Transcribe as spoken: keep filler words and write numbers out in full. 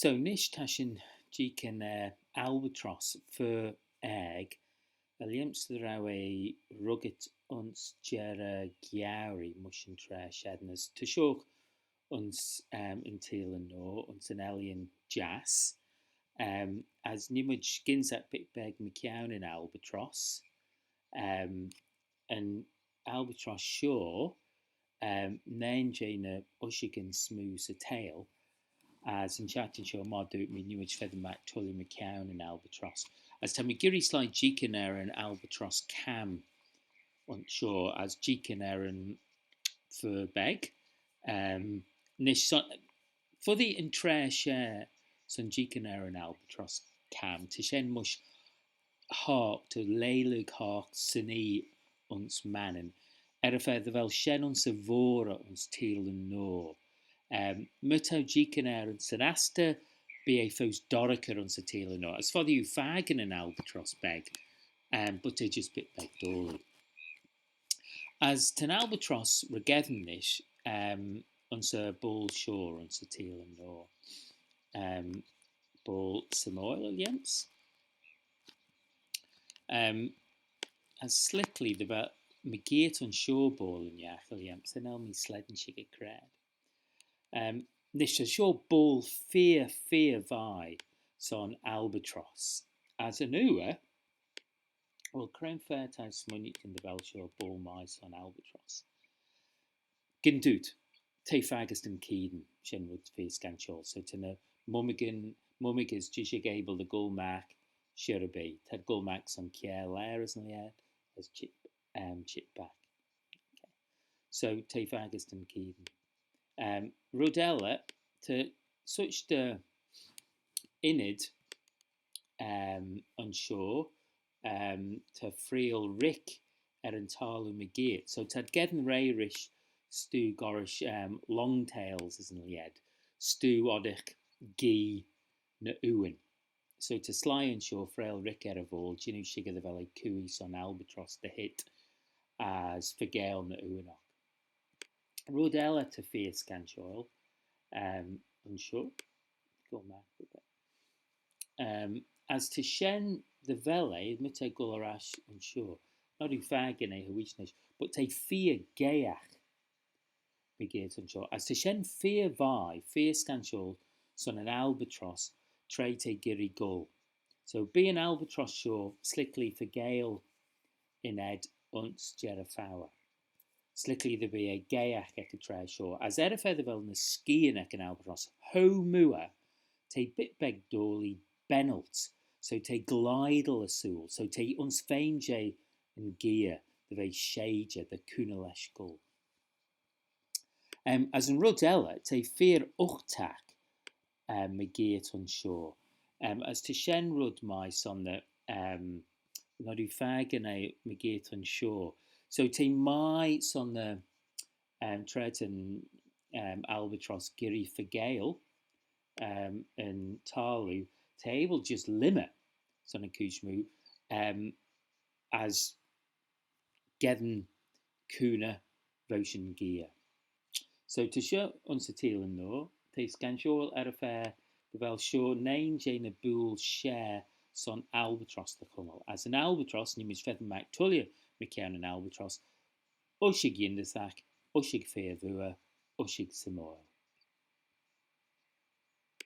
So nish ta shin jeeaghyn er albatross fer aeg, er lhiam's dy row eh ruggit ayns jerrey geurey mysh yn traa shen, as ta shoh ayns, um, yn Teelan Noa, ayns yn Ellan Jiass. Um, as nee mayd gynsaghey bit beg mychione yn albatross. Um, yn albatross shoh, um, nane jeh ny ushagyn smoo 'sy theihll, as yn çhiaghtin shoh, myr dooyrt mee, nee mayd feddyn magh tooilley mychione yn albatross. As ta mee geearree sleih jeeaghyn er yn albatross cam ayns shoh, as jeeaghyn er yn fer beg. Um, nish son, foddee yn traa share son jeeaghyn er yn albatross cam, ta shen mysh hoght, ta lheilig hoght 'syn oie ayns Mannin, er y fa dy vel shen ayns y voghrey ayns Teelan Noa. Um, my t'ou jeeaghyn er ayns yn astyr, bee eh foast dorraghey ayns y Teelan Noa. As foddee oo fakin yn albatross beg, um, but t'eh just bit beg doillee. As ta'n albatross ry-gheddyn nish, um, ayns y boayl shoh ayns y Teelan Noa. Um, boayl Samoil er lhiam's. Um, as s'liklee dy vel mygeayrt ayns shoh boayl ennagh er lhiam's, cha nel mee slane shickyr c'raad. Um, nish ta shoh boayl feer, feer vie son albatross. As yn oyr, well, cre'n fa t'ou smooinaghtyn dy vel shoh boayl mie son albatross? Gyn dooyt, t'eh faggys da'n keayn, shen red feer scanshoil. So ta ny mummigyn, mummig as jishig abyl dy gholl magh, shirrey bee. T'ad goll magh son kiare laa as yn lheid, as çheet, um, çheet back. Okay. So t'eh faggys da'n keayn. Um, red elley, ta such dy ynnyd, um, ayns shoh, um, ta freayll rick er yn thalloo mygeayrt. So t'ad geddyn rey rish stoo gollrish, um, long tails as yn lheid, stoo oddagh gee ny oohyn. So ta sleih ayns shoh freayll rick er y voayl, jannoo shickyr dy vel eh cooie son albatross dy heet as faagail ny oohyn oc. Red elley ta feer scanshoil, um, ayns shoh. Goll magh. Um, as ta shen dy vel eh, my t'eh goll er ash ayns shoh. Nod oo fakin eh, cha jean nish, but t'eh feer ghaagh mygeayrt ayns shoh. As ta shen feer vie, feer scanshoil son yn albatross, tra t'eh geearree goll. So bee yn albatross shoh s'liklee faagail yn edd ayns jerrey fouyir. S'liklee dy bee eh ghaagh ec y traa shoh. As er y fa dy vel ny skian ec yn albatross cho mooar, t'eh bit beg doillee bennalt. So t'eh glidal ersooyl. So t'eh ayns feme jeh yn gheay dy ve sheidey dy cooney lesh goll. Um, as yn red elley, t'eh feer ughtagh, um, mygeayrt ayns shoh. Um, as ta shen red mie son dy, um, nod oo fakin eh, mygeayrt ayns shoh. So t'eh mie son dy, um, tra ta'n, um, albatross geearree faagail, um, yn thalloo, t'eh abyl just lheim son y chooish smoo, um, as geddyn cooney voish yn gheay. So ta shoh ayns y Teelan Noa, t'eh scanshoil er y fa dy vel shoh nane jeh ny buill share son albatross dy chummal. As yn albatross, nee mayd feddyn magh tooilley mychione yn albatross, ushag yindyssagh, ushag feer vooar, ushag Samoil.